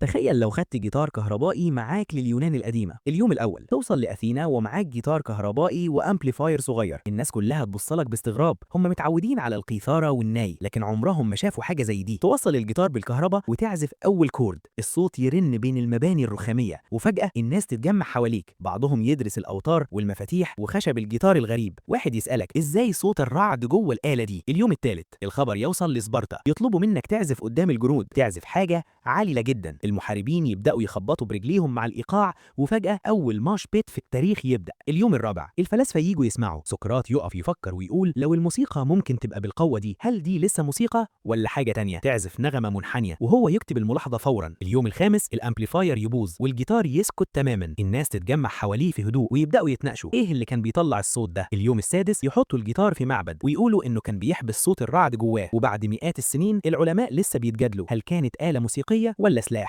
تخيل لو خدت جيتار كهربائي معاك لليونان القديمة. اليوم الأول توصل لأثينا ومعاك جيتار كهربائي و amplifier صغير. الناس كلها تبصلك باستغراب، هم متعودين على القيثارة والناي، لكن عمرهم ما شافوا حاجة زي دي. توصل الجيتار بالكهرباء وتعزف أول chord، الصوت يرن بين المباني الرخامية، وفجأة الناس تتجمع حواليك، بعضهم يدرس الأوتار والمفاتيح وخشب الجيتار الغريب. واحد يسألك إزاي صوت الرعد جوه الآلة دي. اليوم الثالث الخبر يوصل لسبارتا، يطلبوا منك تعزف قدام الجنود، تعزف حاجة عالية جدا. المحاربين يبدأوا يخبطوا برجليهم مع الإيقاع، وفجأة أول mosh pit في التاريخ يبدأ. اليوم الرابع الفلاسفة ييجوا يسمعوا، سقراط يقف يفكر ويقول لو الموسيقى ممكن تبقى بالقوة دي، هل دي لسه موسيقى ولا حاجة تانية؟ تعزف نغمة منحنية وهو يكتب الملاحظة فورا. اليوم الخامس ال amplifier يبوظ والجيتار يسكت تماما، الناس تتجمع حواليه في هدوء ويبدأوا يتناقشوا ايه اللي كان بيطلع الصوت ده. اليوم السادس يحطوا الجيتار في معبد ويقولوا انه كان بيحبس صوت الرعد جواه، وبعد مئات السنين العلماء لسه بيتجادلوا هل كانت آلة موسيقية ولا سلاح.